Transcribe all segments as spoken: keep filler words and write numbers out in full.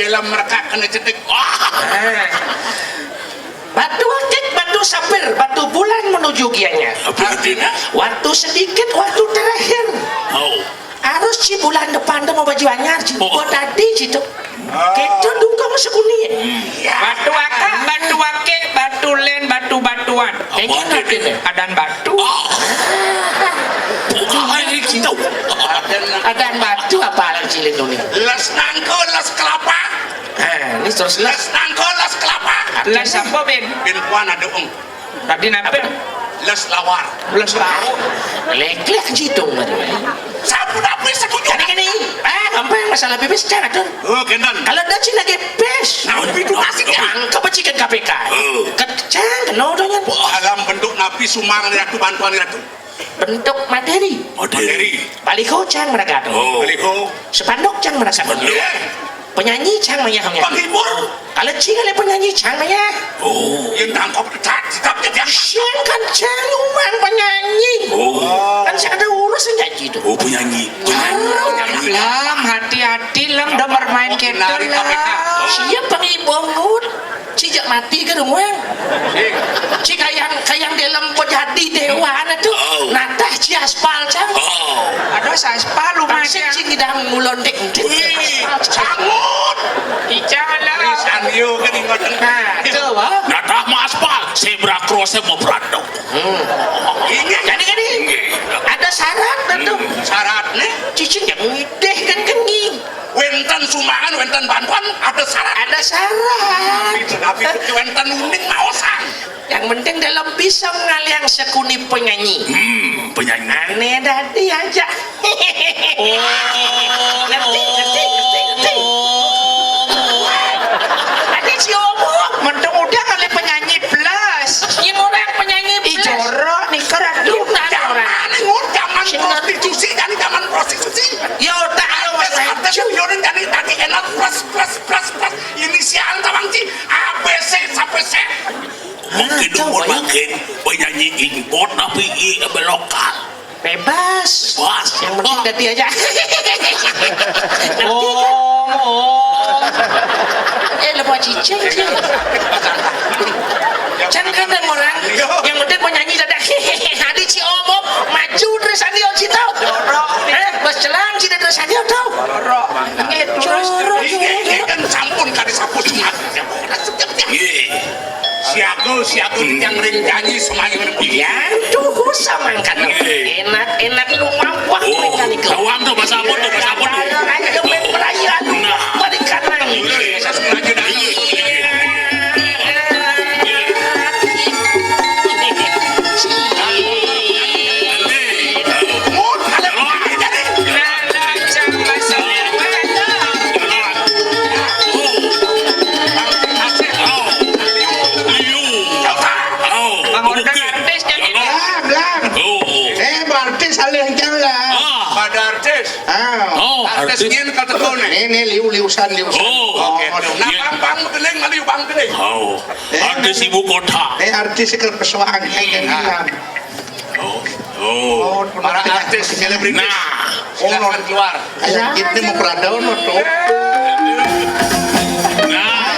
Lem rekak kena cetik. Wah. Batu akik, batu sapir, batu bulan menuju Gianyar. Apa artinya? Waktu sedikit, waktu terakhir. Oh. Harus ci bulan depan tu mau baju anyar, ci. Oh. Buat tadi ci tu. Kita dukung sekuni. Batu akak, batu akik, batu len, batu batuan. Apa artinya? Adan batu. Oh. Bukan itu. Adan batu apa alam cilin tu ni? Les nangka, les kelapa. Ha, ni terus les. Les nangka, les kelapa. Les apa, Ben? Ben puan ada, Ung. Tadi napa? Les lawar. Les lawar. Lek-lek jitu mari. Sapu dapur setuju. Kani, kani. Ah, apa yang masalah pipis cang atur? Oh, kenten. Kalau dah cina ke pes. Nah, udah pintu masih ya. Kau becikan K P K. Oh. Kecang kena udah nyan. Alam bentuk napi sumang ni aku bantuan ni aku. Bentuk materi. Materi. Baliho cang meragakan. Oh. Baliho. Sepanduk cang meragakan. Sepanduk. Penyanyi cang mayahnya. Penghibur. Kalau cing ada penyanyi cang mayah. Oh. Yang tangkap tetap tetap tetap. Siang kan cang umang penyanyi. Oh. Kan saya ada urusan janji tu. Oh, penyanyi. Penyanyi. Lam, hati-hati Lam, dah bermain kita Lam. Siap penghibur ngut. Ci jak mati ke dong, Weng? Ci kayang, kayang dalam pejadi dewa na tu. Oh. Natah ci aspal cang. Oh. Ada aspal rumah cang. Ci ngidang mulon dek. Wih, sangut. Ica lah. Sanyo ke di ngoteng. Nah, tu, wah. Natah ma aspal, zebra cross mau berandok. Hmm. Ingat. Jadi, jadi. Ada syarat tentu. Syarat ni? Cicing yang ngideh kan kengi. Wenten sumbangan, wenten bantuan, ada syarat. Ada syarat. Tapi, tapi wenten uning maosan. Yang penting dalam bisa ngaliang sekuni penyanyi. Hmm, penyanyi. Aneh dah dia aja. Oh, ngerti, ngerti, ngerti, ngerti. Ada si Omo. Mentung udah kali penyanyi plus. Yang orang penyanyi plus. Ih, jorok nih, kerap dutan orang. Jangan, jangan prostitusi, jangan, jangan prostitusi. Ya, tak ada. Artis, artis, yo, dan jadi tadi enak plus, plus, plus, plus. Inisial tawang ci, A B C sampai Z. Mungkin umur makin penyanyi import tapi i lokal. Bebas. Bebas. Yang penting dadi aja. Om, om. Eh, lepas cicing sih. Jangan kan orang. Yang penting penyanyi dadi. Adi ci om, om. Maju terus adi, om, ci tau. Eh, bos celang ci terus adi, tau. Nggih, terus, terus. Nggih, nggih, kan sampun kali sampun semangat. Nggih. Siaga, siaga titiang ring janji semayu. Iya, tuh samangkan. Nggih. Enak, enak lu mampuh. Oh, ring janji. Tawang tuh, bahasa apa tuh, bahasa apa tuh? Ayo, ayo, main perayaan. Nah. Balikan nang. Nggih, saya sengaja datang. Nggih. Bang, order artis jadi. Blang, blang. Eh, artis saling jalan. Pada artis. Ah. Oh, artis artis. Nyen kata kau ni. Ni, ni, liu, liusan, liusan. Oh. Oke. Nah, bang, bang, begeling, maliu, bang, begeling. Oh. Eh, artis ibu kota. Eh, artis ke pesuang, eh, yang bilang. Oh. Oh. Para artis selebritis. Nah. Silakan keluar. Ayo, kita mau perada no tuh. Nah.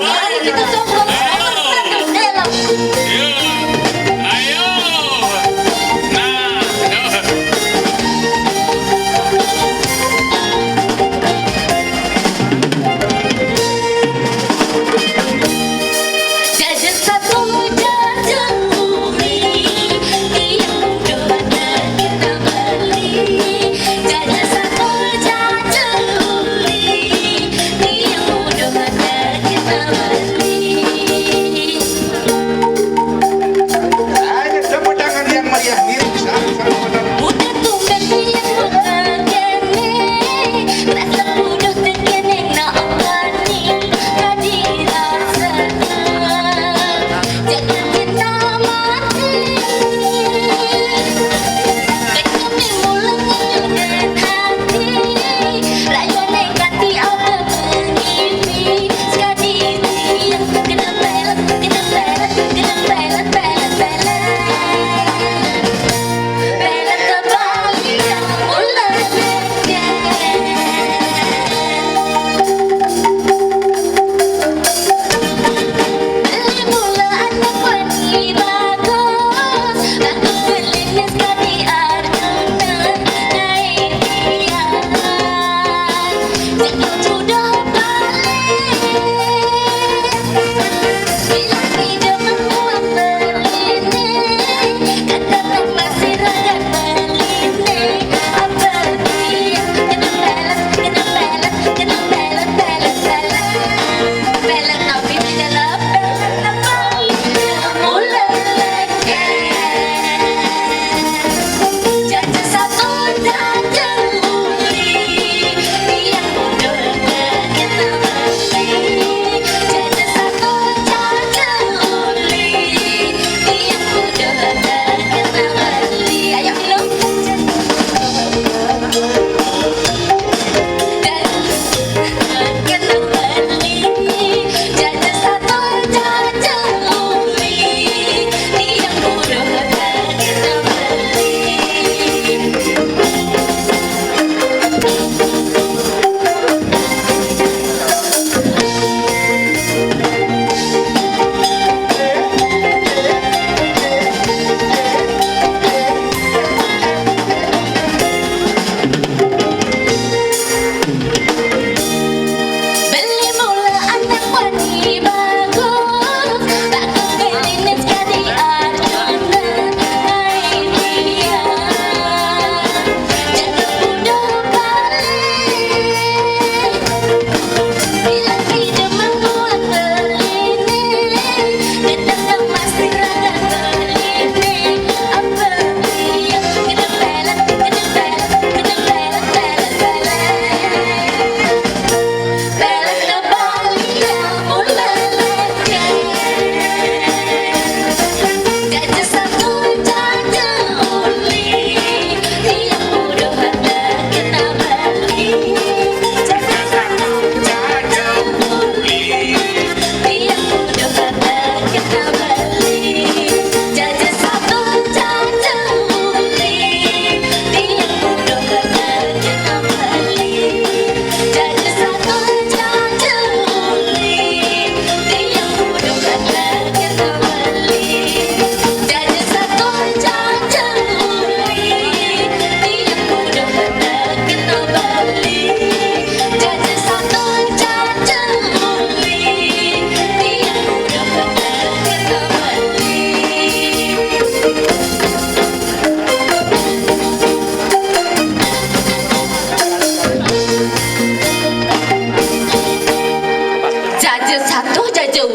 Mari kita tongkrong sama-sama dalam. Ayo. Nah. Jajan satu, jajan uli, tiap minggu ada kita beli. Jajan satu, jajan uli,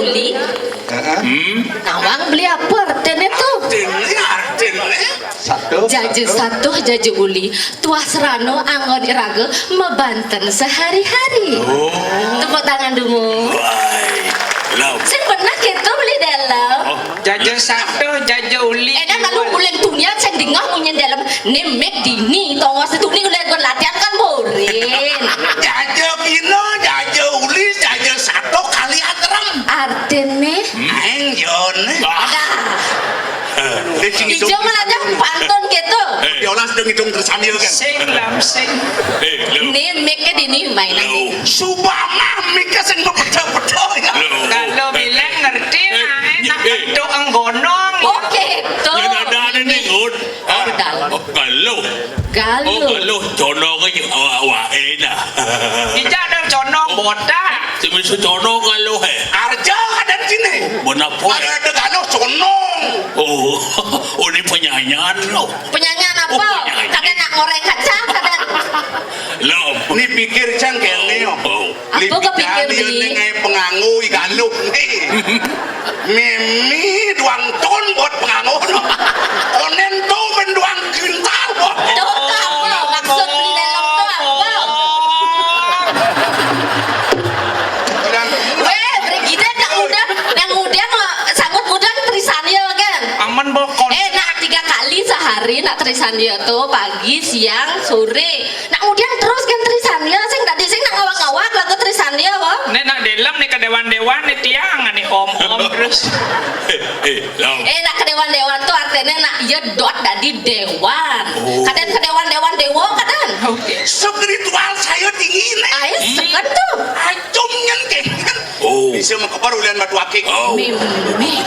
Uli. Heeh. Hmm. Nawang beli apa artiné to? Artiné, artiné. Satuh, jaja satuh. Satuh, jaja uli. Tuah serana anggon iraga mabanten sehari-hari. Oh. Tepuk tangan dulu. Wai. Love. Sing bener kéto beli dalam. Oh. Jaja satuh, jaja uli. Eh, dah lalu uling tunian sing dingeh munyin dalam. Né mik dini, tongos tuni uling anggon latihan kan borin. Jaja pina, jaja uli, jaja satuh kali atrem. Artiné? Aing Jon. Ada. Eh, sing ijo ngitung malah dah pantun kéto. Eh. Diolah sedang ngitung tersania kan. Sing lam sing. Eh, lo. Né mik dini main. Lo. Subama mik sing bepeda-beda ya. Lo. Kalau bilang ngerti, eh, nah, enak eh, bentuk anggonong. Oke, tuh. Yang ada ada nih, Ngut. Oh, Galuh. Galuh. Oh, Galuh, condong aja awak-awak enak. Ija ada condong botak. Sing misu condong Galuh, eh. Arja ada di sini. Benar, Poy. Ada, ada Galuh condong. Oh, oh, ini penyanyian lo. Penyanyian apa? Oh, penyanyi. Kadén nak ngoreng kacang, kadén. Lo. Ni pikir cang kéné, oh. Oh. Apa kepikir, Beli? Ning ai penganggo i Galuh ni. Mimi duang ton buat penganggo. Onen to men duang kintal buat. Tuh, apa? Maksud beli dalam tuh apa? Weh, Brigida nak udah, nak udah, sangat mudah Trisania kan? Aman, Bok. Eh, nak tiga kali sehari nak Trisania tuh, pagi, siang, sore. Nak ngudiang terus kan Trisania, sing tadi sing nak ngawak-ngawak lagu Trisania, wah. Nek nak delem nih ke dewan-dewan nih tiang nih om-om terus. Eh, eh, Lam. Eh, nak ke dewan-dewan tuh artinya nak iya dot dadi dewan. Oh. Kadén ke dewan-dewan dewa, kadén. Oke. Spiritual saya tinggi nih. Ais, hmm, sekat tuh. Acung nyen, kan. Oh. Bisa mengkebar ulian batu akik. Oh. Mimi.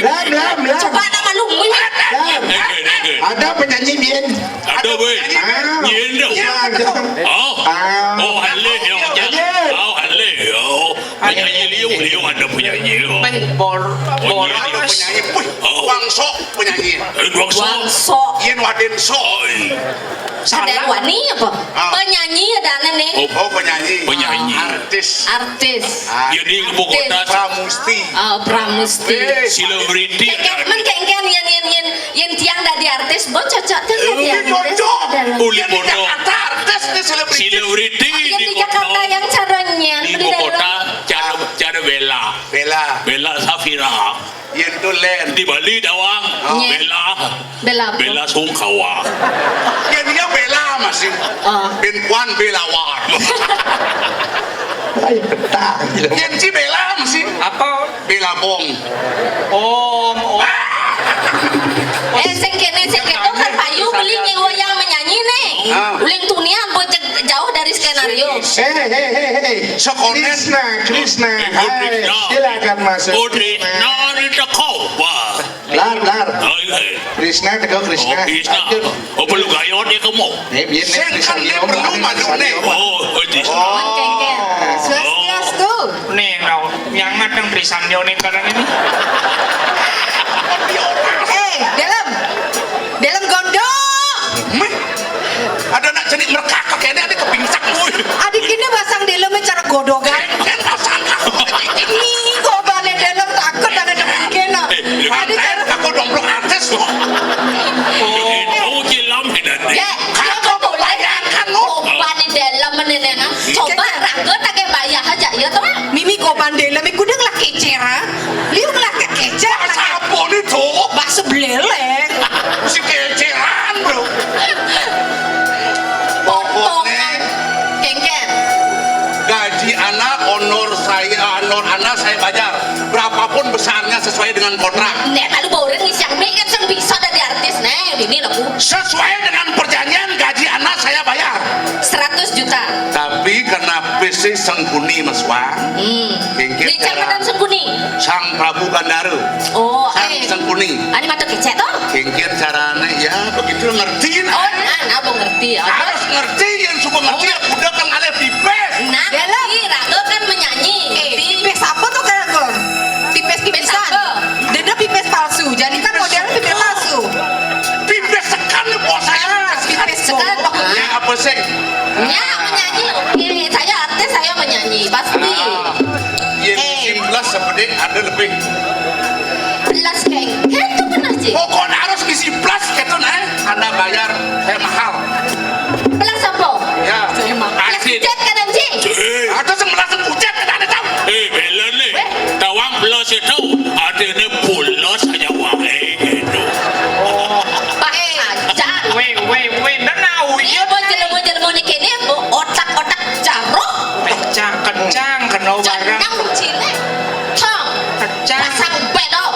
Lam, lam, lam. Coba nak malu, Mimi. Lam. Eh, eh, eh, eh. Ada penyanyi Mien. Ada, weh. Ah. Nyen dong. Iya, ada. Oh. Ah. Oh, alih, ya. Iya, iya. Oh, alih, ya. Penyanyi liu, liu ada penyanyi, ya. Peh, bor-, oh, boros. Ada penyanyi. Wih, oh. Wangso penyanyi. Eh, Wangso. Wangso. Yen Waden So. Oh, iya. Sadar wani apa? Ah. Penyanyi ada ané nih. Oh. Oh, penyanyi. Penyanyi. Artis. Artis. Ah. Jadi ibu kota. Artis. Pramusti. Ah, Pramusti. Eh, selebriti. Kéngkén, men kéngkén, yén, yén, yén, yén tiang dadi artis, bo cocok kan dadi artis. Eh, cocok. Uli bono. Jakarta artis nih selebriti. Selebriti. Yén di Jakarta yang caranya. Di ibu kota, cara, cara Bella. Bella. Bella Safira. Yén tulen. Di Bali dawang. Oh. Nyén. Bella. Bella apa? Bella Sungkawa. Yén iya Bella masih. Oh. Bin Puan Bella War. Ayo, betah, gitu. Yén ci Bella masih. Apa? Bella Bong. Om, om. Eh, sing kéné, sing kéto kan payu beli nyewa yang menyanyi nih. Ah. Uling tunian buat jauh dari skenario. Hei, hei, hei, hei. Sekolah. Krisna, Krisna. Eh, oh, hai, Krisna. Silakan masuk. Oh, Krisna, ini tak kau. Wah. Lar, lar. Oh, iya. Krisna, tegal Krisna. Oh, Krisna. Aduh. Oh, perlu gayot ya kamu. Eh, biar nih, Krisna, perlu maju nih. Oh, oh, Krisna. Oh. Swastiastu. Nih, nau, yang ngadeng Trisanyo nih kadang ini. Eh, dalam. Dalam gondok. Meh. Ada nak jenik merekak kéné ada kepingsak. Woi. Adik ini pasang dalam cara godogan. Kan pasang. Ih, kok balik dalam takut ada demikian. Eh, ada cara aku domplok artis loh. Oh, kilam ini. Ya, aku bayangkan loh. Balik dalam menenang. Coba raga tak kayak bayar aja ya tuh. Mimi kok bandel, mimi kuda ngelak kecer, ah. Liu ngelak kecer. Siapa nih tuh? Bakso beleleng. Si keceran, bro. Potongan. Kéngkén. Gaji anak, honor saya, honor anak saya bayar. Berapapun besarnya sesuai dengan kontrak. Nek, lalu baurin ngisi yang mikir yang bisa dari artis, nih, ini lagu. Sesuai dengan perjanjian gaji anak saya bayar. Seratus juta. Tapi karena P C Sengkuni, Mas Wang. Hmm. Kéngkén. Ini cara cara Madam Sengkuni. Sang Prabu Gandara. Oh, sang eh. Sengkuni. Ini mata kecek toh? Kéngkén carané ya begitu ngerti nah. Oh, nah, nah, aku ngerti. Harus ngerti, yang suka ngerti ya udah kan alih pipis. Nah, dalam. Raga kan menyanyi. Eh, pipis apa tuh, Kak Gun? Pipis pipisan. Pipis apa? Dada pipis palsu. Jadi kan modelnya pipis palsu. Pipis sekan nih, bos saya. Ah, pipis sekan. Ya, apa sih? Ya, menyanyi. Oke, saya artis, saya menyanyi. Pasti. Ah. Yén eh. Sing belas sebedik Ada lebih. Belas, Keng. Itu benar, Ci. Pokoknya harus ngisi plus gitu, nah. Anda bayar saya mahal. Belas apa? Ya. Saya mahal. Belas Asin. Pucet kan, Ci? Eh. Ada sing belas pucet kan, ada tahu? Eh, bela nih. Weh. Tawang belas itu artinya pulas aja wae gitu. Pak, eh, saja. Weh, weh, weh, nana uyut. Ini mau jelema-jelema nih kene, mau otak-otak jaroh. Kencang, kencang, kena barang. Jeneng cilik. Tong. Kencang. Pasang bedok.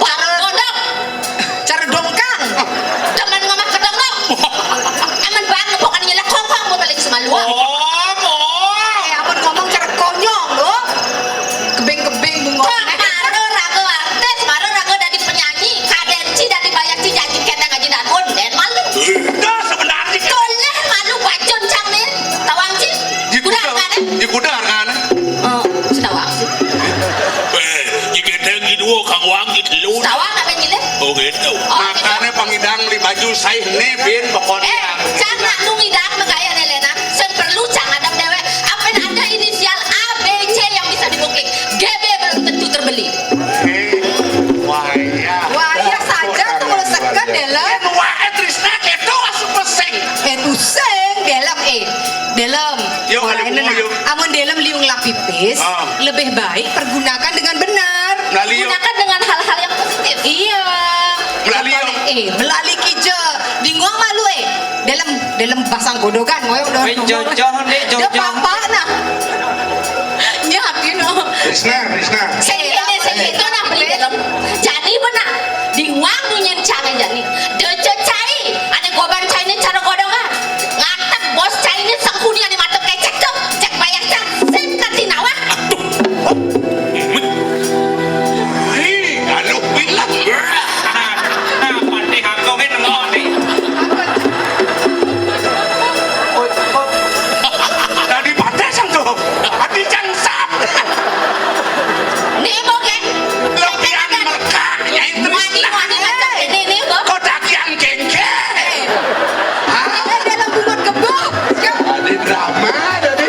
Warung kodok. Cara dongkang. Teman ngomong kedok dong. Aman bang, bukan nyelek kongkong, buat lagi sama lu. Oh, oh. Eh, aman ngomong cara konyol, lo. Kebeng-kebeng bungkong. Kok maro rago artis, maro rago dari penyanyi, kadenci dari banyak ci janji kena ngaji dangun, dan malu. Dah sebenarnya. Toleh malu bacon cang nih, tawang ci. Di kuda, Kuda kan? Di kuda kan? Oh, setawa sih. Eh, jika ada yang dua kang wangi telu. Setawa apa yang gila? Oh gitu. Oh, gitu. Makanya pengidang beli baju saya nih bin pokoknya. Eh, cang nak nu ngidang megaya lelenan, sing perlu cang adam dewe. Apa ada inisial A, B, C yang bisa dibooking? G B belum tentu terbeli. Eh, wah ya. Wah ya saja tuh kalau seket deh lah. Wah, eh, Trisna gitu asup pesing. Eh, pusing, dalam, eh. Dalam. Yuk, mulai ada nena. Yuk. Amun dalam liung lapipis, ah, lebih baik pergunakan dengan benar. Melalui yuk. Gunakan dengan hal-hal yang positif. Iya. Melalui yuk. Contohnya, eh, melalui kija. Bingung malu, eh. Dalam, dalam pasang godokan, ngoyo udah. Eh, jojoh, dek, dia jojoh. Papa, nah. Nyat, you know. Risna, Risna. Sing ini, sing itu, nah, beli dalam. Jadi benar. Di wang munyin cangai jani. Dece cai, ane goban cai ni cara godongan. Ngatep bos cai ni sengkuni ane mata kecek tu. Cek bayar cang, sing kati nawak. Hei, anu bilang. Nah, nah, patih aku kan mau ni. Tadi patih sang tu. Hati cang sap. Ni mo ke. Lebihan mereka, Nyai Trisna. Wani, wani, macam ini, ni, bo. Kau daging kengke. Hah? Eh, dalam bunga kebo. Ada drama, ada ni.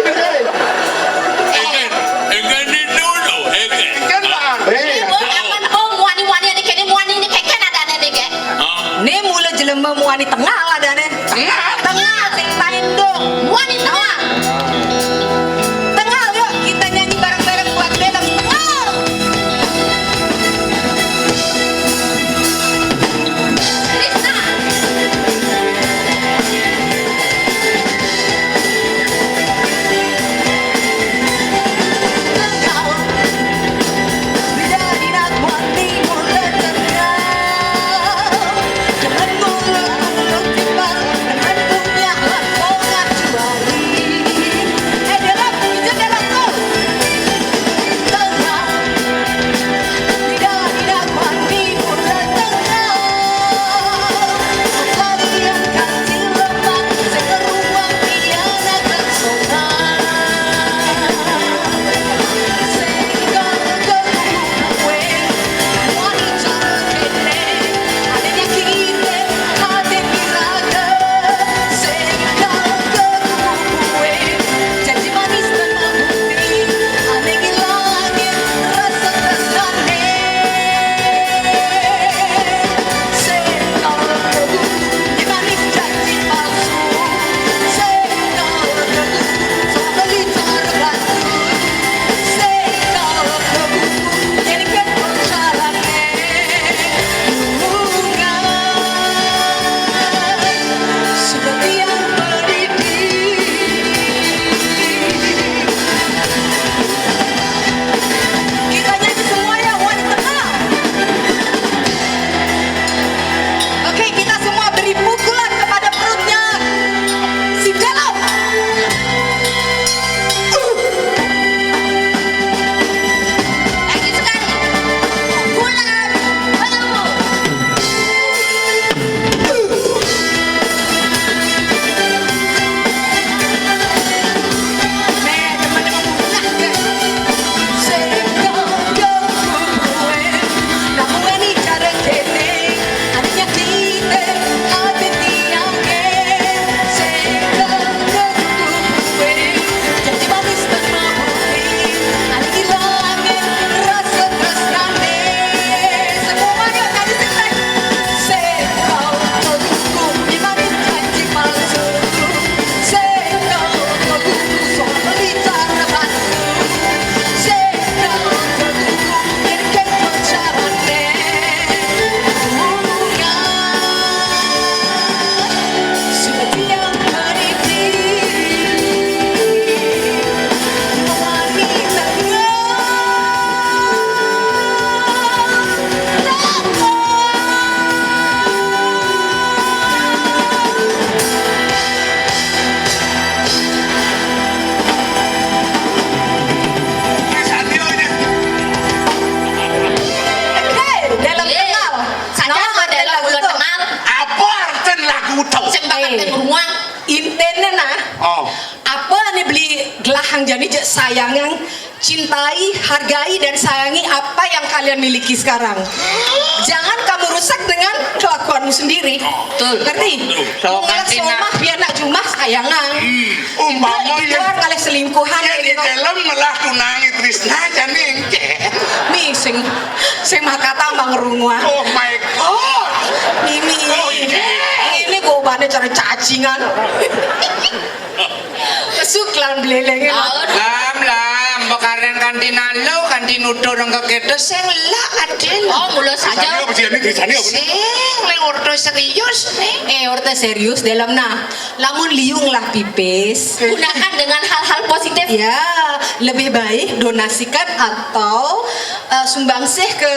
Enggak, enggak ni dulu, enggak. Kan, Bang? Eh, ni, bo, aman, bo, muani, muani, ni, kene, muani, ni, keke, ada, ada, ni, ke. Ah. Ni mula jelema muani tengah, ada, ni. Tengah. Tengah, sing tain dong. Muani tengah. Tengah, yuk, kita nyanyi bareng-bareng buat Belem. Tengah. Krisna. Tengah. Bila dinak muani mula tengah. Jangan muluk-muluk Ruang intene nah. Oh. Apa nih beli gelahang jani je sayangang, cintai, hargai dan sayangi apa yang kalian miliki sekarang. Jangan kamu rusak dengan kelakuanmu sendiri. Betul. Ngerti? Betul. Kalau kantin nah. Somah biar nak jumah sayangan. Hmm. Umpama itu yang ngalih selingkuhan ya di gitu. Dalam melah tunangi Trisna jani engke. Mi sing sing makata mang runguan. Oh my God. Mimi. Oh, iya. Ini gobane cara cacingan. Suklan belelenge. Lam, lam, pekaren kanti nalo, kanti nutur engke kete sing lak adil. Oh, mula saja. Trisani apa sih ini? Trisani apa sih? Sing le orto serius nih. Eh, orto serius dalam nah. Lamun liu ngelah pipis. Gunakan dengan hal-hal positif. Ya, lebih baik donasikan atau eh, sumbangsih ke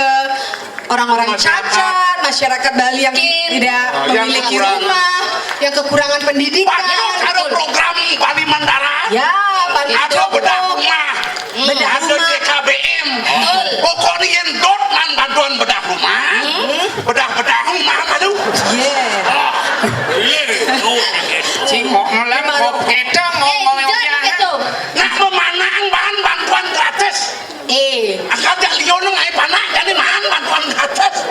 orang-orang cacat, masyarakat Bali yang tidak memiliki rumah, yang kekurangan pendidikan. Padahal ada program Bali Mandara. Ya, Bali ada bedah rumah. Bedah ada rumah. J K B M. Betul. Pokoknya yang dot man bantuan bedah rumah. Bedah-bedah rumah aduh. Iya. Cingok ngelam kok ketong ngomong. Nak memanang bahan bantuan gratis. Eh, angkat jak lion ngai panak jadi mahan bantuan atas.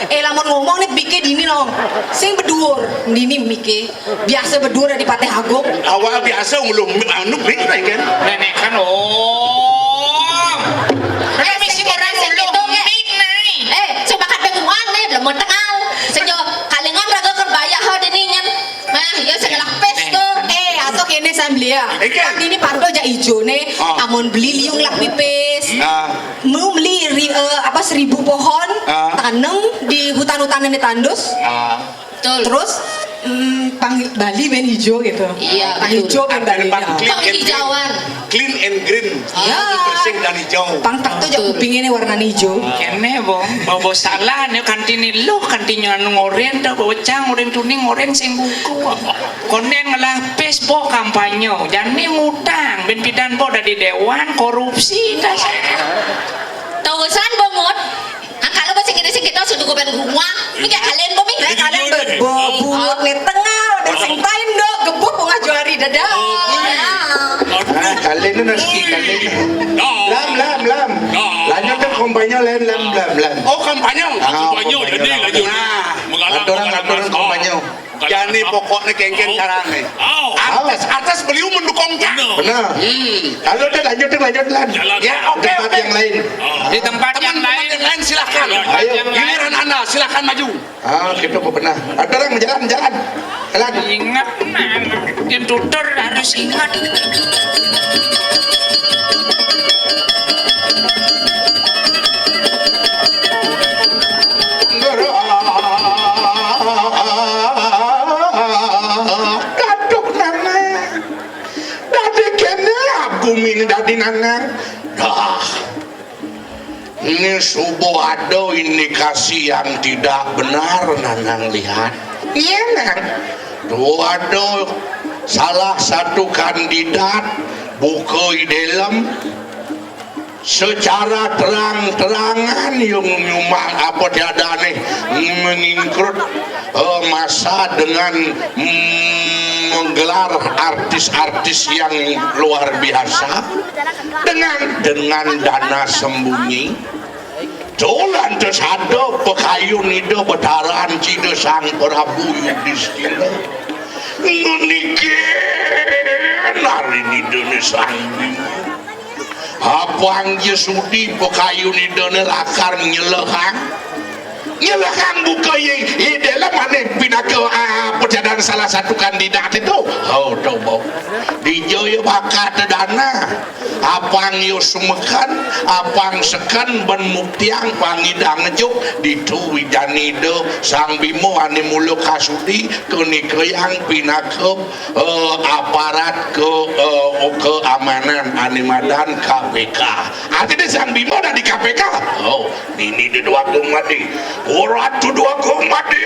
Eh, lamun ngomong nih bike dini no. Sing beduur dini mike. Biasa beduur di Patih Agung. Awal biasa ulung anu bik kan. Nenek kan oh. Eh, misi orang sing itu nge. Eh, sing bakat beng uang nih belum mau tengal. Senyo kalingan raga kerbaya ha dini nyen. Nah, ya sing lapis tuh. Eh, atau kene sambil ya. Ini patuh jak ijo nih. Amun beli liung lah pipis. Mau beli ri- eh, apa seribu pohon tanam di hutan-hutan ini tandus. Betul. Terus mm, pang Bali ben hijau gitu. Iya, pang hijau ben Bali. Penghijauan. Clean and green. Ya. Bersih dan hijau. Pang tak tuh jak kuping ini warna hijau. Kene bong, bobo salah nih kanti ni lo kanti nyo anu ngoren dah bocah ngoren tuning ngoren sing buku. Konden ngelah Facebook kampanye, jani ngutang, ben pidan bo dadi dewan korupsi dah. Tausan banget. Angkala ba sing kene sing kita sudu kopen rumah. Ini kayak kalian bo mi. Kayak kalian bebo bungut nih tengah, udah sing tain dok, gebuk bunga juari dadah. Nah, kalian ini nasi kalian. Lam, lam, lam. Lanjutkan kampanye lain, lam, lam, lam. Oh, kampanye. Ah, kampanye jadi lanjut. Nah, aturan aturan kampanye. Jani pokoknya kengken carane. Artis artis beliau mendukung cak. Benar. Kalau udah lanjut lanjut lan. Ya oke oke. Yang lain. Di tempat yang lain. Yang lain silahkan. Ayo. Giliran anda silahkan maju. Ah, gitu kok benar. Ada orang jalan jalan. Jalan. Ingat, nah, yang tutur harus ingat. Kaduh nana. Dadi kene aku mini dadi nana. Dah. Ini subuh ada indikasi yang tidak benar nanang lihat. Iya nang. Tuh ada salah satu kandidat buka di dalam secara terang-terangan yang nyumang apa tiada nih mengingkrut eh, masa dengan mm, menggelar artis-artis yang luar biasa dengan dengan dana sembunyi. Tuh lantas ada pekayun ida betaran cida sang Prabu Yudhistira. Ngenikin hari nida ni sang Bima. Apang je sudi pekayun ida ni lakar nyelehang. Nyelehang buka ye, ye dalam ane pinaka ah, pejadan salah satu kandidat itu. Oh, coba. Dijaya bakat dana. Apang yo semekan, apang sekan ben muktiang pangidang juk ditu wijanida Sang Bima ane mula kasudi kenika yang pinaka eh, aparat ke eh, keamanan ane madan K P K. Artine Sang Bima dah di K P K. Oh, nini di dua kumadi. Uratu dua kumadi.